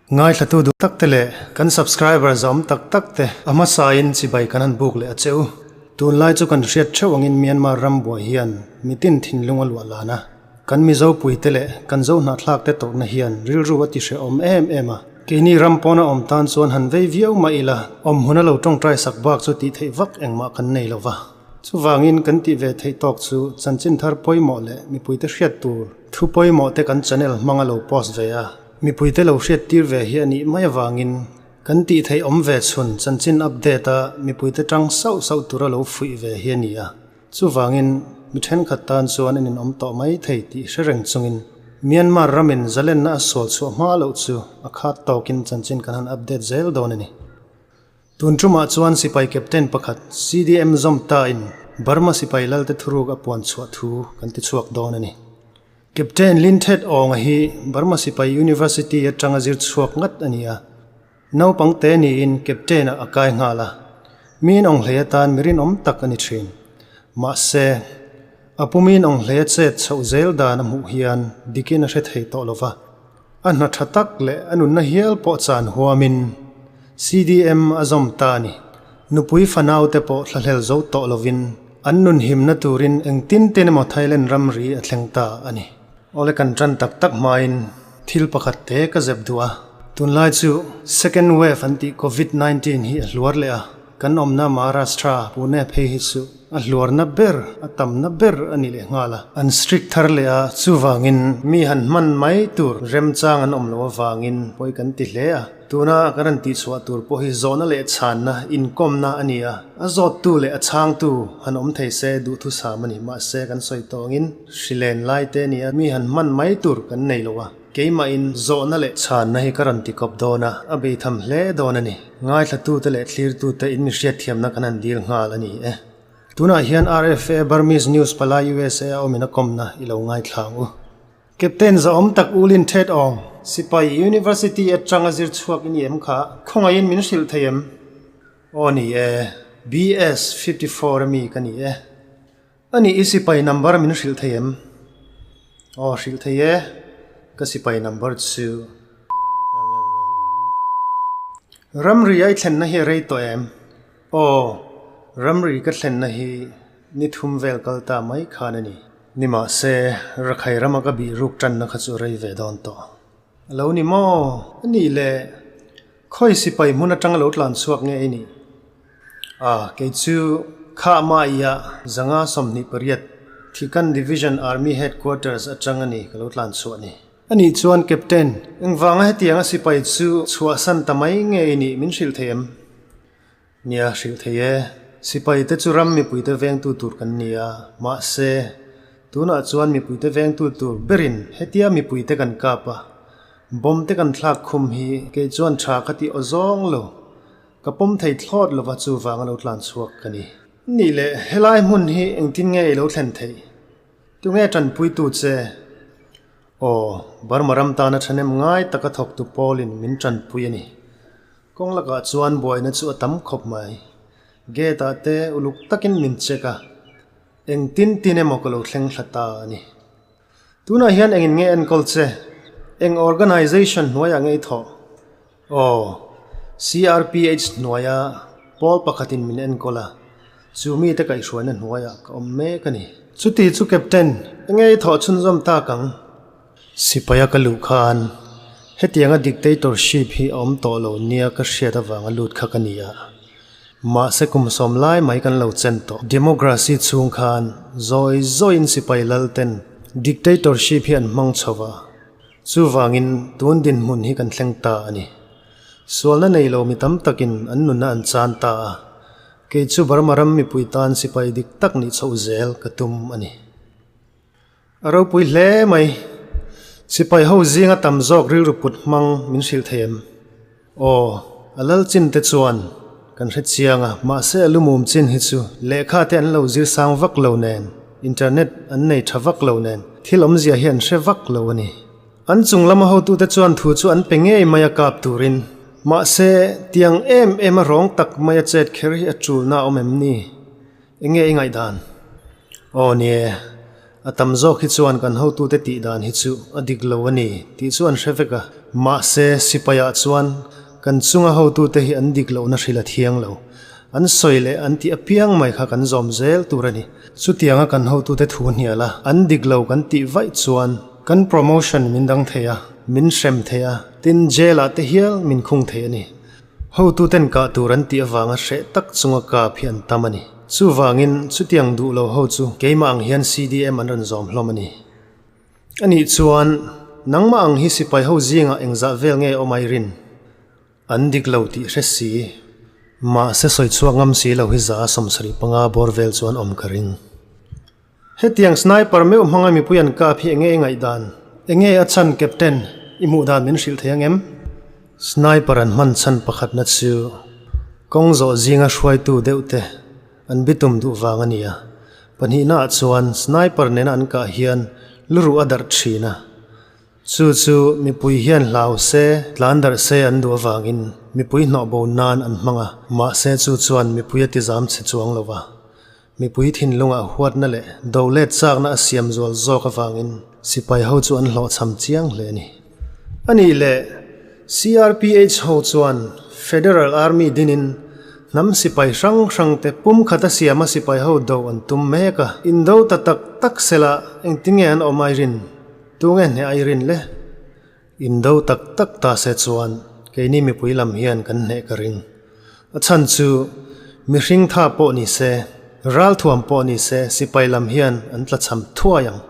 Ngaithlatu duh tak te leh kan subscribers a awm tak tak te a hmasain chibai kan han buk leh a che u. Tunlai chu kan hriat theuh angin Myanmar ram buai hian mitin thinlung a luah lan a. Kan Mizo puite leh kan Zo hnahthlak te tawrhna hian rilru a ti hrehawm em em a. Keini ram pawna awm tan chuan han vei viau mah ila awm hun a lo tawngtai sak bak chu tih theih vak engmah kan nei lo va. Chuvangin kan tih ve theih tawk chu chanchin thar pawimawh leh mipuite hriat tur thu pawimawh te kan channel hmanga lo post ve a. Mipuite lo hriat tir ve hi a nih mai avangin kan tih theih awm ve chhun chanchin update a mipuite tang sauh sauh tura lo fuih ve hi a ni a. Chuvangin mi thenkhat tan chuan an inawm tawh mai thei tih hre reng chungin Myanmar ramin zalenna a sual chhuah hma loh chu a khat tawkin chanchin kan han update zel dawn a ni. Tun tumah chuan sipai captain pakhat CDM Zawmta in Burma sipai lalte thuruk a puan chhuah thu kan ti chhuak dawn a ni. Captain Lin Thet Awnga hi Burma sipai University atanga zir chhuak ngat a ni a. Naupang te niin captain ah a kai nghal a. Min awng hlei atan mi rinawm tak a ni thin. Mahse, a pu min awng hlei a chet chhoh zel dan a hmuh hian dikin a hre thei tawh lo va. A hna tha tak leh a nunna hial pawh chan huamin CDM a zawm ta a ni. Nupui fanau te pawh thlahlel zo tawh lovin an nun himna turin engtin tin emaw Thailand ramri a thleng ta a ni. Awle kan tan tak tak hmain thil pakhat te ka zep duh a. Tunlai chu second wave an tih Covid 19 hi a hluar leh a. Kan awmna Maharashtra, Pune phei hi chu a hluarna ber, a tamna ber a ni leh nghal a. An strict thar leh a, chuvangin mi han hman mai tur remchang an awm loh avangin pawi kan ti hle a. Tuna kan rawn tihchhuah tur pawh hi zawhna leh chhanna, inkawmna a ni a. A zawttu leh a chhangtu han awm thei se duhthusam a ni. Mahse kan sawi tawngin hrilen lai te a ni a, mi han hman mai tur kan nei lo a. Keimahin zawhna leh chhanna hi ka rawn ti kawp dawn a, a beitham hle dawn a ni. Ngaithlatute leh thlirtute in mi hriatthiamna kan han dil nghal a ni e. Tunah hian RFA Burmese News palai USA a awmin a kawmna i lo ngaithla ang u. Captain zahawm tak U Lin Thet Aung, Sipai University atanga zir chhuak i ni em kha? Khawngaihin min hrilh thei em? Aw ni e, BS 54 a mi ka ni e. A nih i sipai number min hrilh thei em? Aw hrilh thei e, ka sipai number chu. Ramri a i thlenna hi a rei tawh em? Aw, ramri ka thlenna hi ni thum vel kal ta mai khan a ni. Nimahse, Rakhai rama ka bih ruk tanna kha chu a rei ve dawn tawh. A lo ni maw? A nih le, khawi sipai hmun atanga lo tlan chhuak nge i nih? A, kei chu kha Maia 128 Thikan Division Army Headquarters atang a ni ka lo tlan chhuah ni. A nih chuan Captain, engvanga hetianga sipai chu chhuahsan ta mai nge i nih min hrilh thei em? Nia, hrilh thei e. Sipai te chu ram mipuite vengtu tur kan ni a, mahse, tunah chuan mipuite vengtu tur berin hetia mipuite kan kap a, bomb te kan thlak khum hi kei chuan tha ka tih aw zawng lo. Ka pawm thei thlawt lova chuvang a lo tlan chhuak ka ni. Nih leh helai hmun hi engtin nge i lo thlen theih? Tunge tanpuitu che? Aw, Burma ram tana thahnem ngai taka thawktu pawlin min tanpui a ni. Kawng lakah chuan buaina chu a tam khawp mai. Gate ah te uluk takin min check a, engtin tin emaw ka lo thleng thla ta a ni. Tunah hian engin nge enkawl che? Eng organization hnuaiah nge i thawh? Aw, CRPH hnuaia pawl pakhatin min enkawl a, chu mite kaihhruaina hnuaiah ka awm mek a ni. Chuti chu Captain, enge i thawh chhunzawm tak ang? Sipaia ka luh khan hetianga dictatorship hi a awm tawh lo nia ka hriat avanga lut kha ka ni a. Mahse kum sawm lai mai kan lo chen tawh. Democracy chhung khan zawi zawiin sipai lal ten dictatorship hi an hmang chho va, chuvangin tun dinhmun hi kan thleng ta a ni. Sualna nei lo mi tam takin an nunna an chan ta a, kei chu Burma ram mipui tan sipai dik tak nih chhoh zel ka tum a ni. A ropui hle mai. Sipai ho zinga tam zawk rilru put hmang min hrilh thei em? Aw, a lal chin te chuan kan hre chiang a, mahse a lumum chin hi chu lehkha te an lo zir sang vak lo nen, internet an nei tha vak lo nen, thil awmzia hi an hre vak lo a ni. An chung lama hotute chuan thu chu an pe ngei mai a kap turin. Mahse, tiang em em a rawng tak mai a chet kher hi a tulna a awm em ni? Enge i ngaihdan? Aw nie. A tam zawk hi chuan kan hotute tih dan hi chu a dik lo a ni tih chu an hre vek a. Mahse, sipaiah chuan kan chunga hotute hi an dik lohna hrilh a thiang lo. An sawi leh an tih apiang mai kha kan zawm zel tur a ni. Chutianga kan hotute thu hnial a, an dik lo kan tih vaih chuan kan promotion min dang thei a, min hrem thei a, tin jail-ah te hial min khung thei a ni. Hotuten kah tur an tih avanga hreh tak chunga kap hi an tam a ni. Chuvangin chutiang duh lo ho chu keimah ang hian CDM an rawn zawm hlawm a ni. Anih chuan nangmah ang hi sipai ho zingah engzah vel nge awm ai rin? An dik lo tih hre si. Mahse sawi chhuak ngam si lo hi 75 bawr vel chuan awm ka ring. Hetiang sniper meuh hmanga mipui an kap hi enge i ngaihdan? Enge a chhan Captain? I hmuh dan min hrilh thei ang em? Sniper an hman chhan pakhatna chu kawng zawh zinga hruaitu deuh te an bitum duh vang a ni a. Pahnihnaah chuan sniper nena an kah hian luruh a darh thin a. Chu chu mipui hian hlau se, tlan darh se an duh avangin mipui hnawhbo nan an hmang a, mahse chu chuan mipui a tizam che chuang lo va. Mipui thinlungah huatna leh dolet chakna a siam zual zawk avangin sipai ho chu an hlawhchham chiang hle a ni. A nih leh CRPH ho chuan Federal Army dinin hnam sipai hrang hrang te pum khata siama sipai ho do an tum mek a. Indo ta tak tak sela engtinge an awm airin? Tunge hneh airin le? Indo tak tak ta se chuan keini mipui lam hian kan hneh ka ring. A chhan chu mihring tha pawh ni se, ralthuam pawh ni se sipai lam hian an tlachham thuai ang.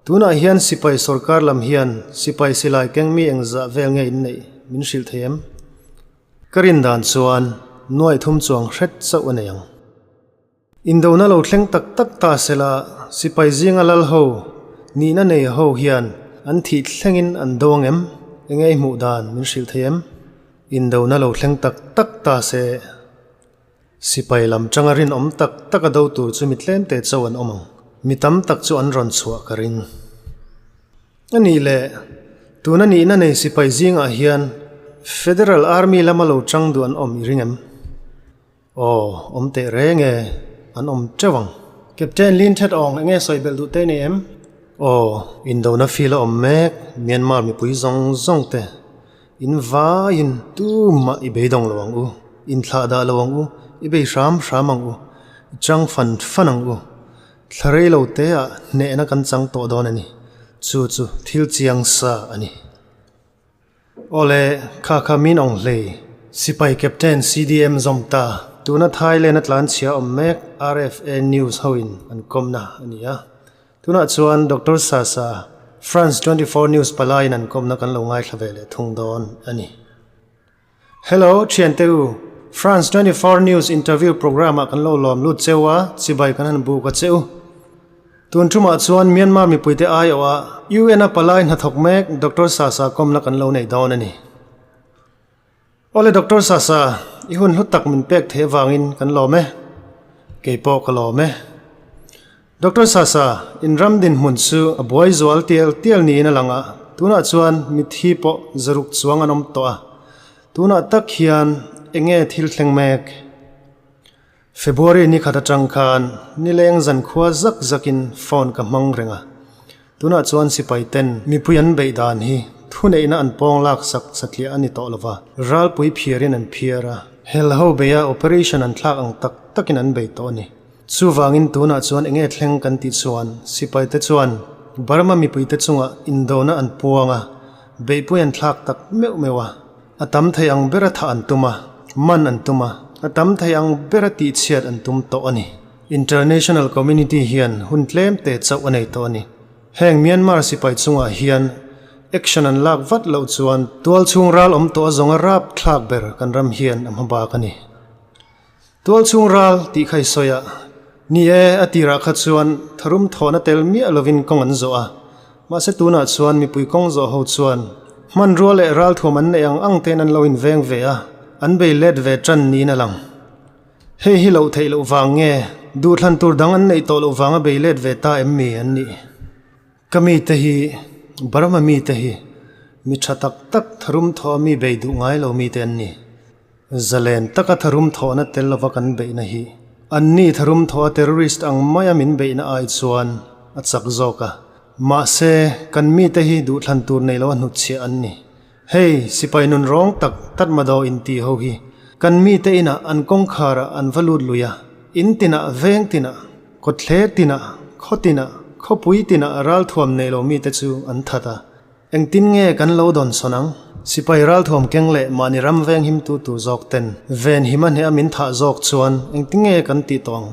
Tunah hian sipai sorkar lam hian sipai silai keng mi engzah vel nge in neih min hrilh thei em? Ka rin dan chuan nuaih thum chuang hret chauh a nei ang. Indona lo thleng tak tak ta sela, sipai zinga lal ho, nihna nei ho hian an thih thlengin an do ang em? Enge i hmuh dan min hrilh thei em? Indona lo thleng tak tak ta se, sipai lam tanga rinawm tak tak a do tur chu mi tlem te cho an awm ang. Mi tam tak chu an rawn chhuah ka ring. A nih leh, tuna nihna nei sipai zingah hian Federal Army lama lo tang duh an awm i ring em? Aw, awm teh reng e, an awm teuh ang. Captain Lin Thet Aung enge sawi belh duh te nei em? Aw, Indona feel a awm mek, Myanmar mipui zawng zawng te, in vaiin tumah i beidawng lo ang u, in thlah dah lo ang u, i bei hram hram ang u, i chang fan fan ang u. Thla rei lo te ah hnehna kan chang tawh dawn a ni, chu chu thil chiang sa a ni. Awle, kha kha min awng hlei. Sipai Captain CDM zawm ta. Tuna Thailand a tlanchhia awm mek RFA News hoin an kawmna a ni a. Tunah chuan Doctor Sasa, France 24 News palaiin an kawmna kan lo ngaithla ve leh thung dawn a ni. Hello, thiante u. France 24 News interview program ah kan lo lawm lut cheu a, chibai kan han buk a che u. Tun tumah chuan Myanmar mipuite aiawh UN a palai hnathawk mek Doctor Sasa kawmna kan lo nei dawn a ni. Awle Doctor Sasa, i hun hlu tak min pek theih avangin kan lawm e. Kei pawh ka lawm e. Doctor Sasa, in ram dinhmun chu a buai zual tial tial niin a lang a, tunah chuan mithi pawh zaruk chuang an awm tawh a. Tunah tak hian enge thil thleng mek? February ni khat atang khan nileng zankhua zak zakin phone ka hmang reng a, tunah chuan sipai ten mipui an beih dan hi thuneihna an pawng lak sak satliah a ni tawh lova, ralpui phiarin an phiar a, hel ho beia operation an thlak ang tak takin an bei tawh a ni. Chuvangin tunah chuan enge thleng kan tih chuan sipai te chuan Burma mipui te chungah indona an puang a, beihpui an thlak tak meuh meuh a. A tam thei ang bera thah an tum a, man an tum a, a tam thei ang bera tihchhiat an tum tawh a ni. International community hian hun tlem te chauh a nei tawh a ni. Heng Myanmar sipai chungah hian action an lak vat loh chuan tualchhung ral awm tawh a zawnga rap thlak ber kan ram hian a hma bak a ni. Tualchhung ral tih kha i sawi a, ni e, a tirah kha chuan tharum thawhna tel miah lovin kawng an zawh a, mahse tunah chuan mipui kawng zawh ho chuan hmanrua leh ralthuam an neih ang ang tein an lo inveng ve a, an bei let ve tan niin a lang. Hei hi loh theih loh vang nge, duhthlan tur dang an neih tawh loh vanga bei let ve ta em mi an nih? Ka mite hi, Burma mite hi mi tha tak tak tharum thawh a mi bei duh ngai lo mite an ni. Zalen taka tharum thawhna tel lova kan beihna hi anni tharum thawha terrorist ang maia min beihna ai chuan. a chak zawk a. Mahse, kan mite hi duhthlan tur nei lo a hnutchhiah an ni. Hei, sipai nun rawng tak Tatmadaw inti ho hi kan mite inah an kawngkharah an va lut lui a, in tinah, veng tinah, kawtthler tinah, khaw tinah, khawpui tinah ralthuam nei lo mite chu an that a. Engtin nge kan lo dawn sawn ang? Sipai ralthuam keng leh mahni ram veng himtu tur zawk ten ven him a hneh a min thah zawk chuan engtin nge kan tih tawh ang?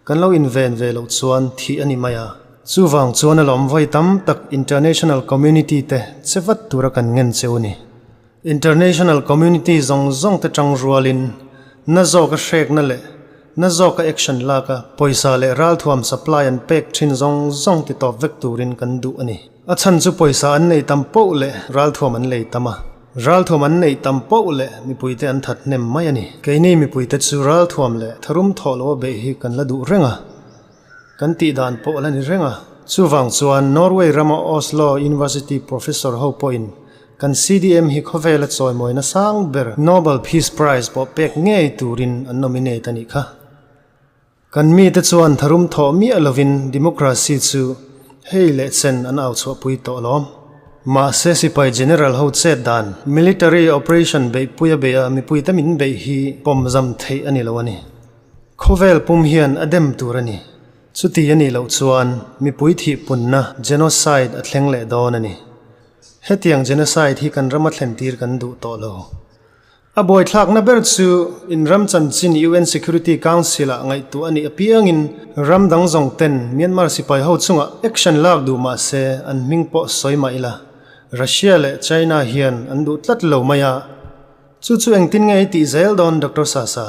Kan lo inven ve loh chuan thih a ni mai a. Chuvang chuan a lawm vawi tam tak international community te che vat tura kan ngen cheu ni. International community zawng zawng te tang rualin na zawka hrekna leh na zawka action laka pawisa leh ralthuam supply an pek thin zawng zawng ti tawp vek turin kan duh a ni. A chhan chu pawisa an nei tam poh leh ralthuam an lei tam a. Ralthuam an neih tam poh leh mipuite an that hnem mai a ni. Keini mipuite chu ralthuam leh tharum thawh loa beih hi kan la duh reng a, kan tih dan pawh a la ni reng a. Chuvang chuan Norway rama Oslo University Professor ho pawhin kan CDM hi khawvela chawimawina sang ber Nobel Peace Prize pawh pek ngei turin an nominate a nih kha. Kan mite chuan tharum thawh miah lovin democracy chu hei leh chen an au chhuahpui tawh alawm. Mahse sipai general ho chet dan military operation beihpuia beih a mipuite min beih hi pawmzam theih a ni lo a ni. Khawvel pum hian a dem tur a ni. Chuti a nih loh chuan mipui thihpunna genocide a thleng leh dawn a ni. Hetiang genocide hi kan rama thlentir kan duh tawh lo. A buaithlakna ber chu in ram chanchin UN Security Council-ah ngaihtuah a nih apiangin ram dang zawng ten Myanmar sipai ho chungah action lak duh mah se an hming pawh sawi mah ila Russia leh China hian an duh tlat lo mai a, chu chu engtin nge i tih zel dawn Doctor Sasa?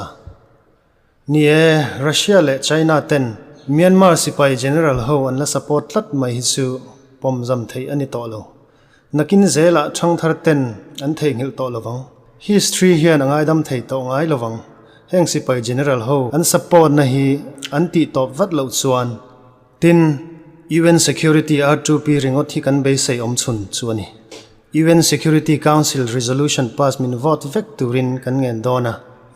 Ni e, Russia leh China ten Myanmar sipai general ho an la support tlat mai hi chu pawmzam theih a ni tawh lo. Nakin zelah thangthar ten an theihnghilh tawh lovang. History hian a ngaidam thei tawh ngai lovang. Heng sipai general ho an support na hi an tih tawp vat loh chuan Tin, UN Security R2P ringawt hi kan beisei awm chhun chu a ni. UN Security Council resolution pass min vote vek turin kan ngen dawn a,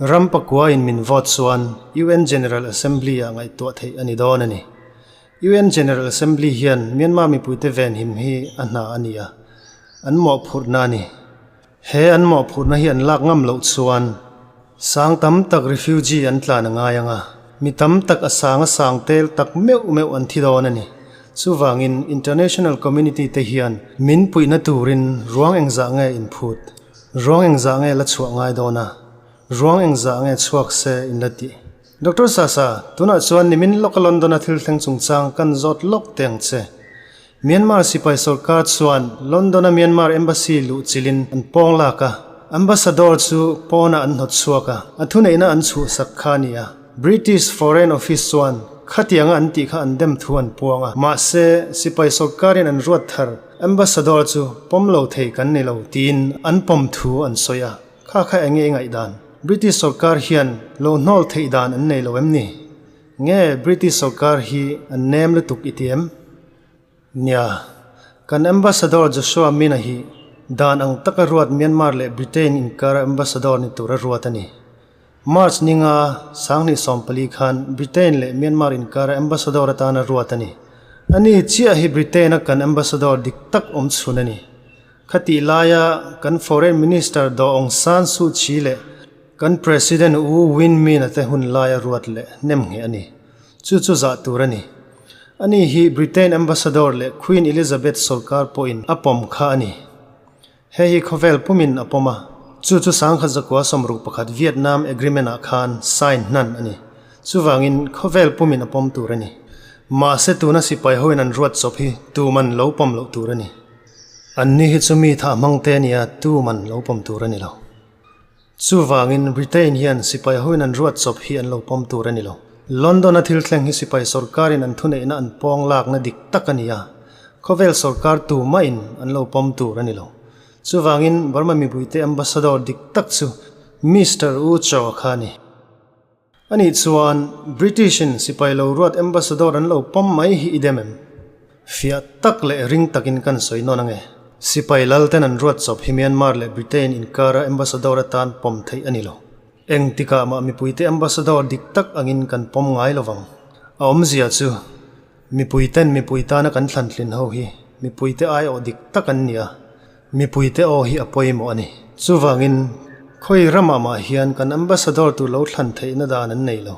ram pakua in min vote chuan UN General Assembly ah ngaihtuah theih a ni dawn a ni. UN General Assembly hian Myanmar mipuite venhim hi a hna a ni a, an mawhphurhna a ni. He an mawhphurhna hi an lak ngam loh chuan sang tam tak refugee an tlan a ngai ang a, mi tam tak a sang a sang tel tak meuh meuh an thi dawn a ni. Chuvangin international community te hian min puihna turin ruang engzah nge inphut, ruang engzah nge la chhuah ngai dawn a, ruang engzah nge chhuak se in la tih. Doctor Sasa, tunah chuan nimin lawka London a thil thleng chungchang kan zawt lawk teh ang che. Myanmar sipai sorkar chuan London-a Myanmar Embassy luh chilhin an pawng lak a, Ambassador chu pawnah an hnawt chhuak a, a thuneihna an chhuhsak kha a ni a. British Foreign Office chuan khatianga an tih kha an dem thu an puang a, mahse sipai sorkarin an ruat thar Ambassador chu pawm lo thei kan ni lo tiin an pawm thu an sawi a, kha kha enge i ngaihdan? British sorkar hian lo hnawl theih dan an nei lo em ni? Nge British sorkar hi an nem lutuk i ti em? Nia, kan Ambassador Joshua Mina hi dan ang taka ruat Myanmar leh Britain inkara Ambassador ni tura ruat a ni. March ninga 2014 khan Britain leh Myanmar inkara Ambassador atana ruat a ni. Ani chiah hi Britain-a kan Ambassador dik tak awm chhun a ni. Khatih laia kan Foreign Minister Daw Aung San Suu Kyi leh kan President U Win Myint-a te hun laia ruat leh nem ngheh a ni. Chu chu zah tur a ni. Ani hi Britain Ambassador leh Queen Elizabeth sawrkar pawhin a pawm kha a ni. Hei hi khawvel pumin a pawm a, chu chu 1961 Vietnam Agreement-ah khan sign hnan a ni. Chuvangin khawvel pumin a pawm tur a ni. Mahse tuna sipai hoin an ruat chawp hi tuman lo pawm loh tur a ni. Anni hi chu mi thah hmang te nia tuman lo pawm tur a ni lo. Chuvangin Britain hian sipai hoin an ruat chawp hi an lo pawm tur a ni lo. London-a thil thleng hi sipai sawrkarin an thuneihna an pawng lakna dik tak a ni a, khawvel sawrkar tumahin an lo pawm tur a ni lo. Chuvangin Burma mipuite ambassador dik tak chu Mister U Chaw kha a ni. Anih chuan British-in sipai lo ruat ambassador an lo pawm mai hi i dem em? Fiah tak leh ring takin kan sawi nawn ange. Sipai lal ten an ruat chawp hi Myanmar leh Britain inkara ambassador atan pawm theih a ni lo. Engtikah mah mipuite ambassador dik tak angin kan pawm ngai lovang. A awmzia chu. Mipui ten mipui tana kan thlan tlin ho hi mipuite aiawh dik tak an ni a, mipuite aw hi a pawimawh a ni. Chuvangin, khawi ramah mah hian kan ambassador tur lo thlan theihna dan an nei lo.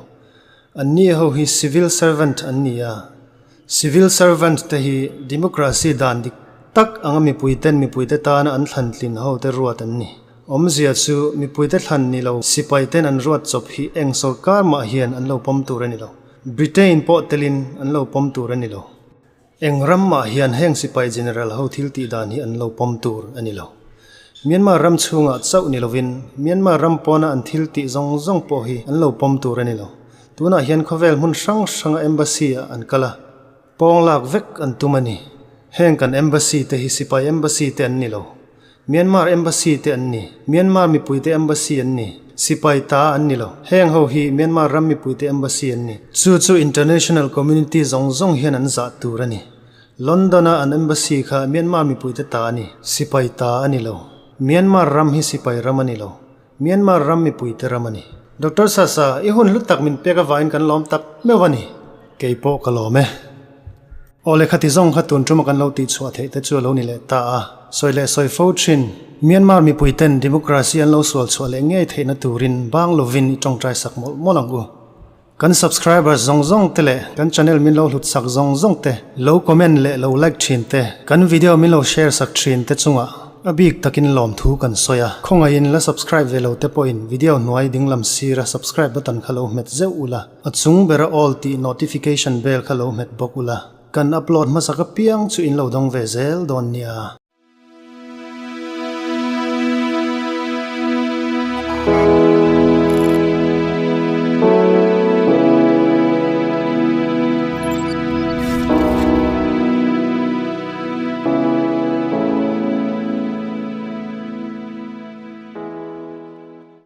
Anni ho hi civil servant an ni a, civil servant te hi democracy dan dik tak anga mipuiten mipuite tana an thlan tlin ho te ruat an ni. Awmzia chu mipuite thlan ni lo sipaiten an ruat chawp hi eng sorkar mah hian an lo pawm tur a ni lo. Britain pawh telin an lo pawm tur a ni lo. Eng ram mah hian heng sipai general ho thil tih dan hi an lo pawm tur a ni lo. Myanmar ram chhungah chauh ni lovin Myanmar ram pawna an thil tih zawng zawng pawh hi an lo pawm tur a ni lo. Tunah hian khawvel hmun hrang hranga embassy ah an kal a, pawng lak vek an tum a ni. Heng kan embassy te hi sipai embassy te an ni lo. Myanmar embassy te an ni. Myanmar mipuite embassy an ni. Sipai ta an ni lo. Heng ho hi Myanmar ram mipuite embassy an ni. Chu chu international community zawng zawng hian an zah tur a ni. London a an embassy kha Myanmar mipuite ta a ni. Sipai ta a ni lo. Myanmar ram hi sipai ram a ni lo. Myanmar ram mipuite ram a ni. Doctor Sasa, i hun hlu tak min pek avangin kan lawm tak meuh a ni. Kei pawh ka lawm e. Aw lehkha ti zawng kha tun tuma kan lo tihchhuah theih te chu a lo ni leh ta a. Sawi leh sawi fo thin. Myanmar mipui ten democracy an lo sual chhuah leh ngei theihna turin bang lovin i tawngtai sak mawlh mawlh ang u. Kan subscribers zawng zawng te leh kan channel min lo hlut sak zawng zawng te, lo comment leh lo like thin te, kan video min lo share sak thin te chungah a bik takin lawmthu kan sawi a. Khawngaihin la subscribe ve lo te pawhin video hnuai dinglam sira subscribe button kha lo hmet zeuh ula. A chung bera all tih notification bell kha lo hmet bawk ula, kan upload hmasa ka piang chu in lo dawng ve zel dawn nia.